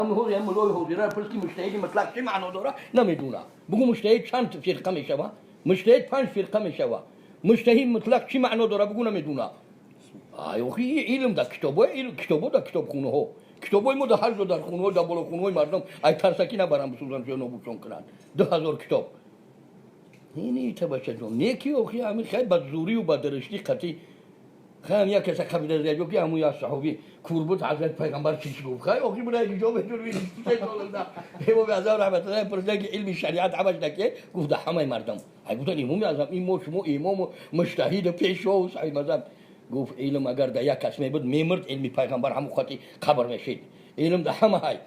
Мулои ҳозира пурс ки муҷтаҳиди мутлақ чӣ маъно дора, намедона. Бугӯ, муҷтаҳид чанд фирқа мешава? Муҷтаҳид панҷ фирқа мешава. Муҷтаҳид мутлақ чӣ маъно дора, бугӯ, намедона. Охи, илм дар китобҳои илм, китобҳо дар китобхонаҳо, китобҳои мо дар ҳар ҷо, дар хонаҳо, дар болохонаҳои мардум, ай тарсакӣ набарам, бисӯзан ё нобудшон кунанд, 2000 китоб. Ини табачаҷон, не ки охи, ҳамин хай ба зурию ба дараштӣ қатӣ хай як каса қабида зиё ки ҳамун як саҳоби кур буд, ҳазрат пайғамбар чӣ гуфт? Хай охи, бура як ҷо бедур. Се солда имоми аъзам раҳматуллоҳ пурсида ки илми шариат ҳамаш даке? Гуфт, да ҳамаи мардум. Ай гуфтан, имоми аъзам, ин мо шумо имому муҷтаҳиду пешвову соҳиби мазҳаб. Гуфт, илм агар да як кас мебуд, мемурд, илми пайғамбар ҳамун хати қабр мешид. Илм да ҳама ҳай.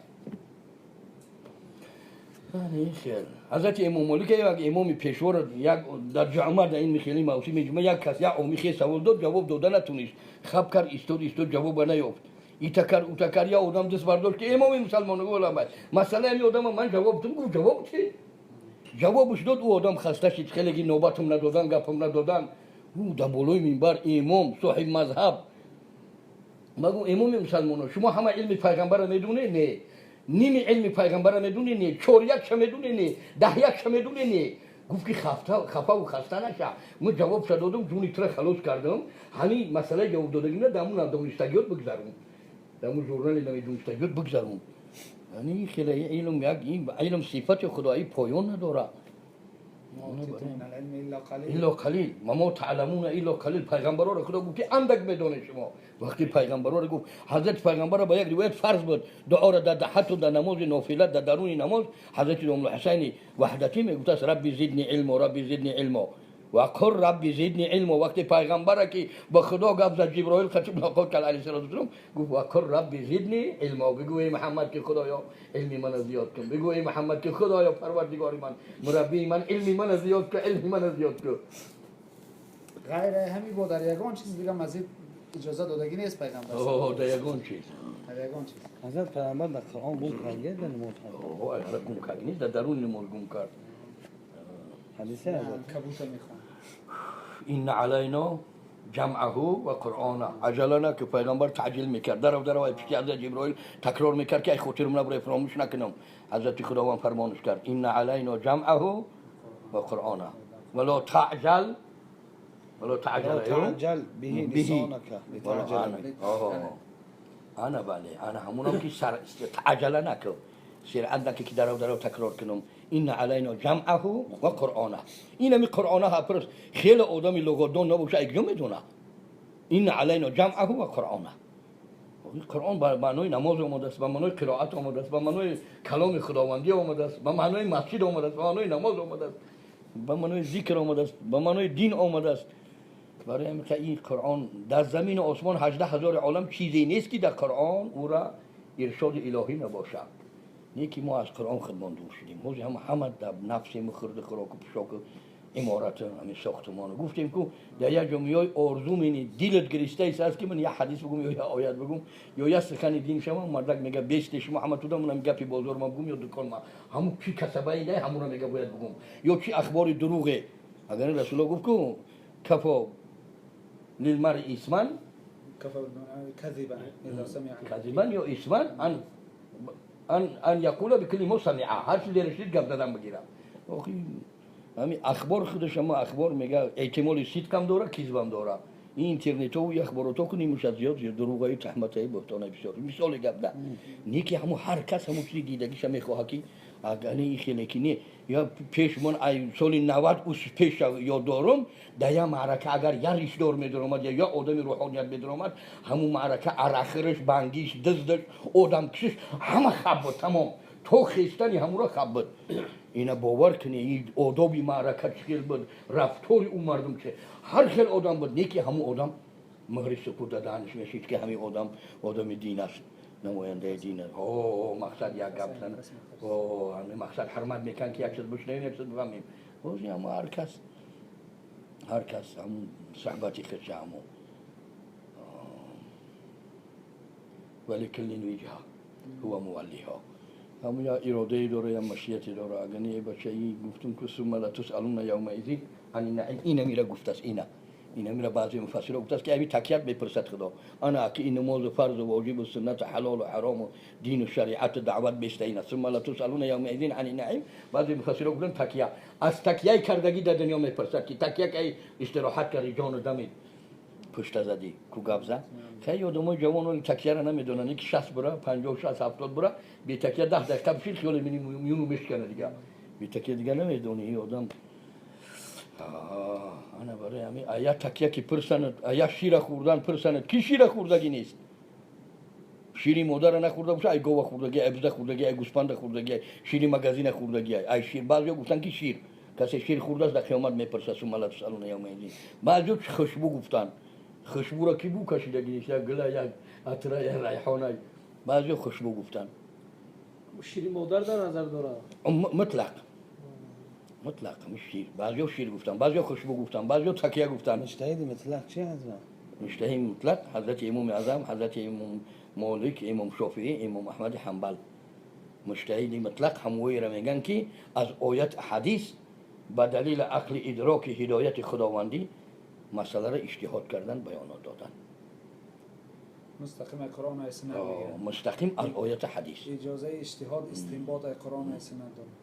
Ҳазрати имом Молик, як имоми пешворо, як дар ҷамъа, дар ин хели мавсими ҷумъа, як кас, як оми хел савол дод, ҷавоб дода натунист. Хаб кард, истод, истод, ҷавоба наёфт. Ита кард, ута кард, як одам даст бардошт ки имоми мусалмон, масъалаи ҳами одама ман ҷавоб додам. Гуфт, ҷавоб чи? Ҷавобш дод. Ӯ одам хаста шид, хелеги нобатам надодан, гапам надодан. Ӯ дар болои минбар имом, соҳиб мазҳаб магу: «Имоми мусалмоно, шумо ҳама илми пайғамбарро медонед? Не. Ними илми пайғамбарро медонед? Не. Чорякша медонед? Не. Даҳякша медонед? Не». Гуфт ки хафаву хаста наша, мо ҷавобша додам, ҷуни тура халос кардам. Ҳамин масъалаи ҷавоб додагина дар ҳамун надонистагиёт бигзарун, дар ҳамун журнали намедонистагиёт бигзарун. Яъни хеле илм, як илм сифати худоӣ поён надорад. إلا قليل وما تعلمون إلا قليل. Пайғамбарро худо гуфт ки андак медонед шумо. Вақти пайғамбарро гуфт, ҳазрати пайғамбарро ба як ривоят фарз буд дуоро дар ҳатто дар намози нофила, дар даруни намоз ҳазрати Ҳусайни Ваҳдатӣ мегуфтааст: «رب زدني علما، رب زدني علما وقل رب زدني علما». Вақти пайғамбара ки ба худо гап зад, Ҷиброил хати мулоқот кард, عليه الصلاة والسلام, гуфт: «وقل رب زدني علما». Бигӯ, эй Муҳаммад, ки худоё, илми мана зиёд кун. Бигӯ, эй Муҳаммад, ки худоё, парвардигори ман, мураббии ман, илми мана зиёд кун, илми мана зиёд кун. Ғайр ҳамин бо дар ягон чиз дига мазид иҷоза додагӣ нест пайғамбар? Дар ягон чиз. Дар ягон чиз. Ҳазрат пайғамбар дар Қуръон гум кард, дар намоз? Гум кард нест, дар даруни намоз гум кард. Ҳадисе ҳазрат. Кабута мехон. إن علينا جمعه وقرآنه. عجله наку, пайғамбар таъҷил мекард, дарав дарав ай пишти ҳазрат Ҷиброил такрор мекард ки ай хотирам набура, фаромӯш накунам. Ҳазрати худованд фармонаш кард: إن علينا جمعه وقرآنه ولا تعجل ولا تعجل تعجل به لسانك لتعجل. ана бале, ана ҳамунам ки таъҷала наку, сиръат наки, ки дарав дарав такрор кунам. إن علينا جمعه وقرآنه. инами қуръона пурс, хеле одами луғатдон набоша, ай куҷо медона? إن علينا جمعه وقرآنه. Қуръон ба маънои намоз омадааст, ба маънои қироат омадааст, ба маънои каломи худовандӣ омадааст, ба маънои масҷид омадааст, ба маънои намоз омадааст, ба маънои зикр омадааст, ба маънои дин омадааст. Барои ҳамин ин қуръон дар замину осмон 18 000 олам чизе нест ки дар қуръон ӯра иршоди илоҳӣ набошад. Не ки мо аз қуръон худмон дур шудем. Ҳози ҳама ҳама дар нафси хурду хӯроку пӯшоку иморату ҳамин сохтумону. Гуфтем ку, дар як ҷо меёй, орзу мени, дилат гиристаист аст ки ман як ҳадис бигум ё як оят бигум ё як сухани дин шавам. Мардак мега: «Бесте шумо ҳама туда, манам гапи бозор ма бигум ё дукон ма, ҳамун чи касабаи не, ҳамуро мега бояд бигум ё чи ахбори дурӯғе». Агар Расуло гуфт ку: كفى للمرء إثما. كذبا إذا سمع. كذبا ё إثما أن يقول بكل ما سمع. ҳар чизе решид, гап задан бигира. Охи, ҳамин ахбор худаш ама ахбор мега, эҳтимоли сидқам дора, кизбам дора. Ин интернетову ахборото кунем, уша зиёд зиёд дурӯғаи, таҳматаи, буҳтонаи бисёр. Мисоли гап да не ки ҳамун ҳар кас ҳамун чизи дидагиша мехоҳа ки агани ин хеле ки не. Я пеш ман ай соли 90 ус пеш ёд дорум, дар я маърака агар я ришдор медаромад ё я одами рӯҳоният медаромад, ҳамун маърака арақхӯраш, бангиш, дуздаш, одамкушиш ҳама хаб буд, тамом, то хестани ҳамура хаб буд. Ина бовар кунӣ, ин одоби маърака чӣ хел буд, рафтори ӯ мардум че, ҳар хел одам буд. Не ки ҳамун одам муҳри сукут даданаш мешид ки ҳамин одам одами дин аст, намояндаи дин аст. О, мақсад як гап зан, ҳамин мақсад ҳурмат мекунанд ки як чиз бишнавем, як чиз бифаҳмем. Бози ҳама ҳар кас, ҳар кас ҳамун суҳбати худша, ҳамун ولكل وجهة هو موليها. ҳамун я иродае дора, я машияте дора. Агар не, бачаи гуфтум ку: ثم لتسألن يومئذ عن النعيم. Ина мира гуфтааст, ина. ин ҳамира баъзе муфассиро гуфтааст ки ами такият мепурсад худо ана ки ин намози фарзу воҷибу суннату ҳалолу ҳарому дину шариату даъват бештаин аст сумма латусалуна явмаизин ани наим. Баъзе муфассиро гуфтанд такия аз такияи кардагӣ дар дунё мепурсад ки такия ки истироҳат карди ҷону дамид пушта задӣ ку гап зад. Хеле одамои ҷавон такияро намедонанд ки 60 бура 50 60 70 бура бе такия 10 дақиқа бишин хиёли миёну мешкана дига бе такия дига намедони ин одам. Ана барои ҳамин ая такия ки пурсанад, ая шира хӯрдан пурсанад, ки шира хӯрдагӣ нест? Шири модара нахӯрда боша, ай гова хӯрдагӣ, ай буза хӯрдагӣ, ай гӯспанда хӯрдагӣ, шири магазина хӯрдагӣ, ай шир. Баъзеҳо гуфтанд ки шир касе шир хӯрдааст дар қиёмат мепурсад сумма латусалуна явмаизин. Баъзеҳо хушбӯ гуфтанд, хушбӯро ки бӯ кашидагӣ нест, як гула, як атра, як райҳона. Баъзеҳо хушбӯ гуфтанд. Шири модар дар назар дорад? Мутлақ мутлақ шир. Баъзеҳо шир гуфтанд, баъзеҳо хушбӯ гуфтанд, баъзеҳо такия гуфтанд. Муҷтаҳиди мутлақ чи ҳазрат? Муҷтаҳиди мутлақ ҳазрати имоми аъзам, ҳазрати имом Молик, имом Шофиӣ, имом Аҳмади Ҳанбал. Муҷтаҳиди мутлақ ҳамвоеро мегӯянд ки аз оят ҳадис ба далели ақли идроки ҳидояти худовандӣ масъаларо иҷтиҳод кардан, баёнот додан. Мустақим аз Қуръон ва суннат мегиранд. Мустақим аз ояти ҳадис. Иҷозаи иҷтиҳод истинбот аз Қуръон ва суннат дорад.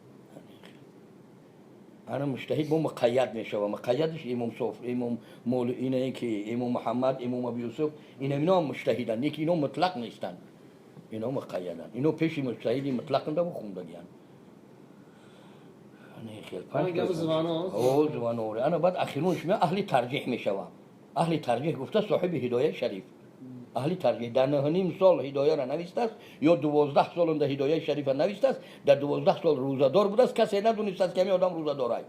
Ана муҷтаҳид бо муқайяд мешавад. Муқайядаш имом Соф, имом Молик, ине ки имом Муҳаммад, имом Абу Юсуф, ина ино муҷтаҳиданд, лекин ино мутлақ нестанд, ино муқайяданд, ино пеши муҷтаҳиди мутлақ нда хондагиянд. Ана баъд ахирунш меа аҳли тарҷиҳ мешавад. Аҳли тарҷиҳ гуфта соҳиби ҳидояи шариф. Аҳли тарҷиҳ дар 9.5 сол ҳидояро навистааст ё 12 сол унда ҳидояи шарифа навистааст. Дар 12 сол рӯзадор будааст, касе надонистааст ки ҳамин одам рӯзадорай.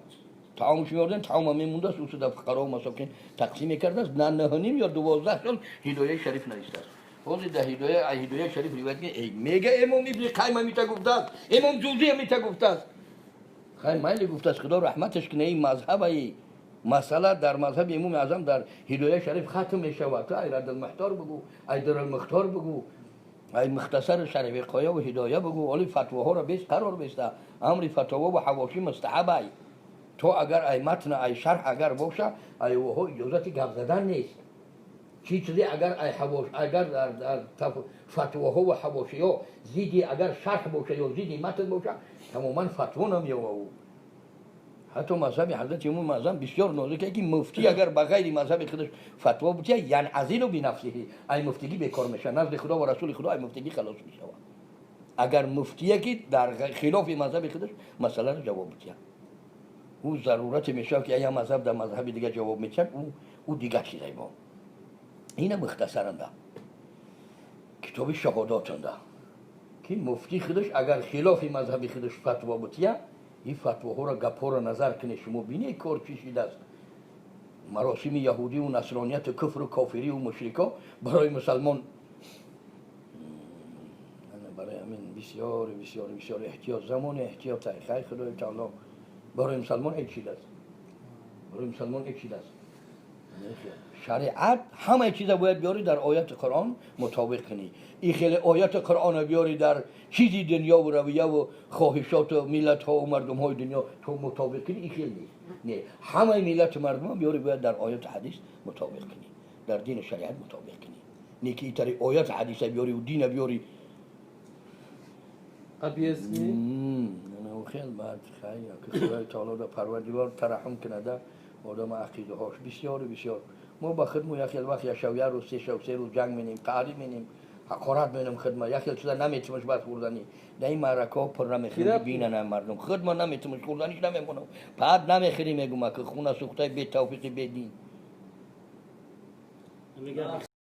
Таомш меорден, таома мемондааст, усу дар фуқаро масокин тақсим мекардааст. Дар 9.5 ё 12 сол ҳидояи шариф навистааст. Ҳозир дар ҳидояи шариф ривоят мега имом Ибни Қайм ҳамита гуфтааст, имом Ҷузӣ ҳамита гуфтааст. Хай майли гуфтааст, худо раҳматаш кунад, ин мазҳабаи масъала дар мазҳаби имоми аъзам дар ҳидояи шариф хатм мешавад. Ту ай Раддулмуҳтор бигӯ, ай Дурулмухтор бигӯ, ай мухтасар шарҳи виқоя ва ҳидоя бигӯ, оли фатвоҳоро бес қарор беста. Амри фатво ва ҳавошӣ мустаҳаб ай. То агар ай матн ай шарҳ агар боша, ай оҳо иҷозати гап задан нест. Чӣ чизе агар ай ҳавош, агар дар фатвоҳо ва ҳавошиҳо зидди агар шарҳ боша ё зидди матн боша, тамоман фатво намеёва. Ҳатто мазҳаби ҳазрати имоми аъзам бисёр нозик ки муфтӣ агар ба ғайри мазҳаби худаш фатво бутия, янъазилу бинафсиҳи, ай муфтигӣ бекор мешавад. Назди худо ва расули худо ай муфтигӣ халос мешавад. Агар муфтие ки дар хилофи мазҳаби худаш масъаларо ҷавоб бутия, ӯ зарурате мешавад ки ая мазҳаб дар мазҳаби дигар ҷавоб метиҳад, ӯ дигар чизай бо. Ина мухтасаранда китоби шаҳодотанда ки муфтӣ худаш агар хилофи мазҳаби худаш фатво бутия, ин фатвоҳоро гапҳоро назар кунед, шумо бинед кор чӣ шидааст. Маросими яҳудиву насронияту куфру кофириву мушрико барои мусалмон. Барои ҳамин бисёр бисёр бисёр эҳтиёт, замони эҳтиёт. Хай худои таоло барои мусалмон ҳеҷ шидааст, барои мусалмон ҳеҷ шидааст. Шариат ҳамаи чиза бояд биёрӣ дар ояти Қуръон мутобиқ кунӣ. Ин хеле ояти Қуръонро биёрӣ дар чизи дунёву равияву хоҳишоту миллатҳову мардумҳои дунё то мутобиқ кунӣ, ин хел нест. Не, ҳамаи миллату мардумҳо биёрӣ бояд дар ояту ҳадис мутобиқ кунӣ, дар дину шариат мутобиқ кунӣ. Не ки итари ояту ҳадиса биёрӣ дина биёрӣ. Хел баъд хай худои таоло да парвардигор тараҳум кунада одам ақидаҳош бисёр бисёр. Мо ба худмо як хел вақт як шав, як рӯз, се шав, се рӯз ҷанг менем, қаҳрӣ менем, ҳақорат менем худма, як хел чиза наметимаш баъд хӯрданӣ. Дар ин маъракаҳо пур намехӯрем, бинана мардум. Худма наметимаш хӯрданиш намемонам. Баъд намехӯрем, мегӯм, ки хуна сӯхтаи бетавфиқи бедин.